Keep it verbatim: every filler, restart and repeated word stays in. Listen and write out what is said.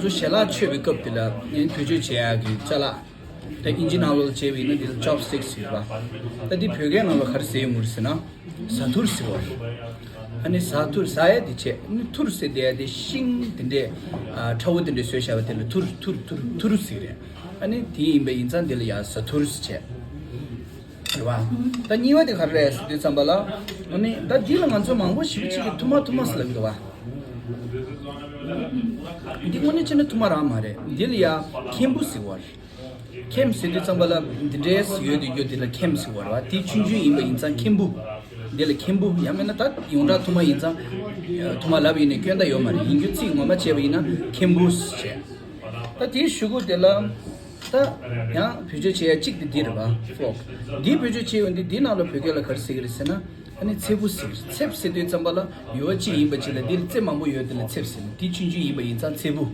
ཚོ་ཞལ་ལག་མཆོད་པའི་སྐབས་དེ་ལ་ཡང་བེད་སྤྱོད་བྱེད་ཡག་གི་ཅ་ལག་ད་ཨིན་ཇི་ནང་ལོགས་བྱས་པ་ཡིན་ན་དེ་ལ་ཅོབ་སི་ཊིག་ཟེར་བ། ད་དེ་བོད་སྐད་ནང་ལ་ག་རེ་ཟེར་ཡོང་གི་རེད་ཟེར་ན། ཟ་ཐུར་ཟེར་བ་རེད། ཨ་ནི་ཟ་ཐུར་ཟ་ཡ་དེ་བྱས། ཨ་ནི་ཐུར་ཟེར་བསྡད་ཡ་དེ་ཤིང་དེ་འདྲས་ཨ་ཕྲ་བོ་དེ་འདྲས་བཟོས་བཞག་པ་དེ་ལ་ཐུར་ཐུར་ཐུར་ཐུར་ཟེར་གི་རེད། ཨ་ནི་དེ་ཡིན་པ་ཡིན་ཙང་དེ་ལ་ཡ་ཟ་ཐུར་ཟེར་བྱས། རེད་བ། ད་གཉིས་པ་དེ་ག་རེ་རེད་ཟེར་དུས་ཙམ་པ་ལ། ཨ་ནི་ད་འདི་ལ་ང་ཚོ་མང་པོ་ཞེ་པོ་ཅིག་གིས་ཐུར་མ་ཐུར་མ་ཟེར་ལབ་ཀྱི་འདུག་བ། འདི་དངོས་གནས་བྱས་ན་ཐུར་མ་རང་མ་རེད། འདི་ལ་ཡ་ཁེམ་བུ་ཟེར་བ་རེད། ཁེམ་ཟེར་དུས་ཙམ་པ་ལ་འདི་འདྲའི་ཡོད་དུས་ཡོད་དེ་ལ་ཁེམ་ཟེར་བ་རེད་བ། དེ་ཆུང་ཆུང་ཡིན་པ་ཡིན་ཙང་ཁེམ་བུ། འདི་ལ་ཁེམ་བུ་ཡང་མིན་ན་ད་ཡོངས་གྲགས་ཐུར་མ་ཡིན་ཙང་། ཐུར་མ་ལབ་ཡིན་ནའི་སྐྱོན་ད་ཡོད་མ་རེད། ཡིན་རྒྱུ་ཚིག་ངོ་མ་བྱས་པ་ཡིན་ན་ཁེམ་བུ་ཟེར་བྱས། ད་དེའི་གཞུག་གུ་དེ་ལ། ད་ཡང་བེད་སྤྱོད་བྱེད་ཡ་གཅིག་དེ་འདི་རེད་བ། ཕོག་འདི་བེད་སྤྱོད་བྱེད་ཡོང་དུས་འདི་ནང་ལ་བོད་སྐད་ལ་ག་རེ་ཟེར་གི་རེད་ཟེར་ན། ཨ་ནི་ཚེབ་བུ་ཟེར། ཚེབ་ཟེར་དུས་ཙམ་པ་ལ་ཡུ་བ་གཅིག་ཡིན་པ་ཅིག་ལ་འདིར་རྩེ་མང་པོ་ཡོད་དེ་ལ་ཚེབ་ཟེར། འདི་ཆུང་ཆུང་ཡིན་པ་ཡིན་ཙང་ཚེབ་བུ།